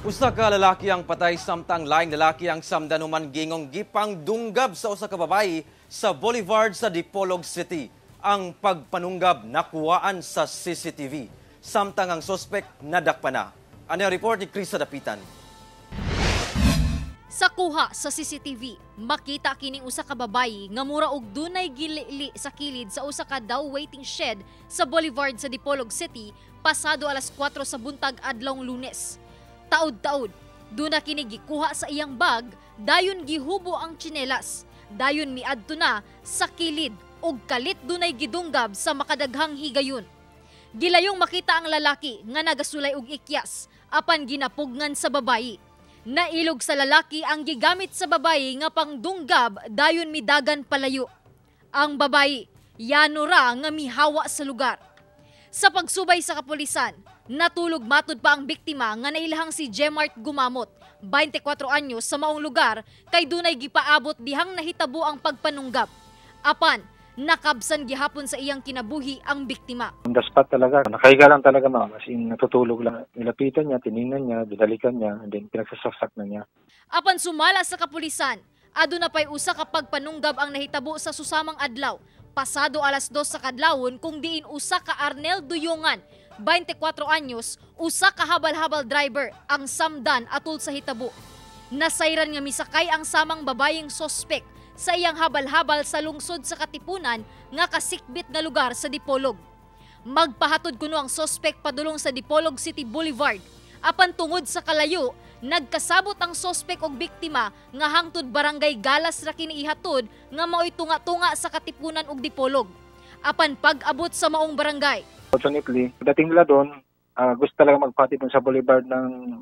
Usa ka lalaki ang patay samtang laing lalaki ang samdan human gingong gipangdunggab sa usa ka babayi sa Boulevard sa Dipolog City. Ang pagpanunggab nakuhaan sa CCTV samtang ang sospek nadakpan na. Ano ang report ni Krista Dapitan? Sa kuha sa CCTV, makita kining usa ka babayi nga mura og dunay gilili sa kilid sa usa ka daw waiting shed sa Boulevard sa Dipolog City pasado alas 4 sa buntag adlawng Lunes. Taod-taod, duna kini gikuha sa iyang bag, dayon gihubo ang tsinelas. Dayon miadto na sa kilid ug kalit dunay gidunggab sa makadaghang higayon. Gilayong makita ang lalaki nga nagasulay og ikyas apan ginapugngan sa babayi. Nailog sa lalaki ang gigamit sa babayi nga pangdunggab, dayon midagan palayo. Ang babayi, yano ra nga mihawa sa lugar. Sa pagsubay sa kapulisan, natulog matud pa ang biktima nga nailahang si Jemart Gumamot, 24 anyos, sa maong lugar kay dunay gipaabot dihang nahitabo ang pagpanunggab. Apan, nakabsan gihapon sa iyang kinabuhi ang biktima. On the spot talaga. Nakahiga lang talaga, ma'am. As in, natutulog lang. Nilapitan niya, tiningnan niya, binalikan niya, and then pinagsasaksak na niya. Apan sumala sa kapulisan, aduna pay usa ka pagpanunggab ang nahitabo sa susamang adlaw, pasado alas 2 sa kadlawon, kung diin usa ka Arnel Duyungan, 24 anyos, usa ka habal-habal driver ang samdan atul sa hitabo. Nasayran nga misakay ang samang babayeng sospek sa iyang habal-habal sa lungsod sa Katipunan nga kasikbit nga lugar sa Dipolog. Magpahatod kuno ang sospek padulong sa Dipolog City Boulevard. Apan tungod sa kalayo, nagkasabot ang sospek og biktima nga hangtod Barangay Galas ra kini ihatod nga maoy tunga-tunga sa Katipunan ug Dipolog. Apan pag-abot sa maong barangay, Fortunately, dating nila doon, gusto talaga magpatid doon sa boulevard ng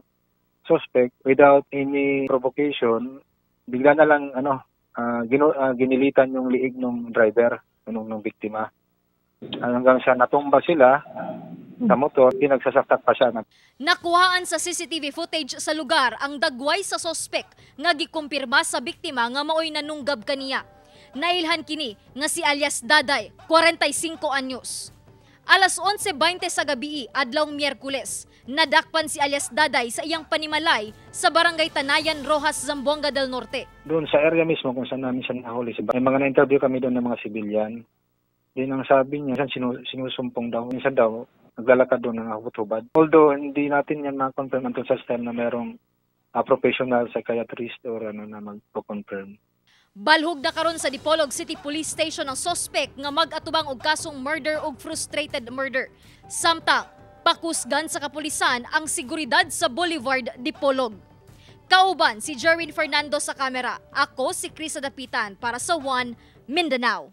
suspect without any provocation. Bigla na lang ano, ginilitan yung liig ng driver, nung biktima. Hanggang sa natumba sila sa motor, pinagsasaksak pa siya. Nakuhaan sa CCTV footage sa lugar ang dagway sa sospek nga gikumpirma sa biktima nga maoy nanunggab kaniya. Nailhan kini nga si alias Daday, 45 anyos. Alas 11:20 sa gabi, adlawng Miyerkules, nadakpan si alias Daday sa iyang panimalay sa Barangay Tanayan, Roxas, Zamboanga del Norte. Doon sa area mismo kung saan namin siya nahuli. May mga na-interview kami doon ng mga civilian. Din ang sabi niya, sinusumpong daw. Minsan daw, naglalakad doon ng hubad. Although, hindi natin yan ma-confirm until such time na merong professional psychiatrist or ano na mag-confirm. Balhog na karon sa Dipolog City Police Station ang sospek nga mag-atubang og kasong murder ug frustrated murder. Samtang pakusgan sa kapulisan ang seguridad sa Boulevard Dipolog. Kauban si Jerwin Fernando sa kamera. Ako si Krisa Dapitan para sa One Mindanao.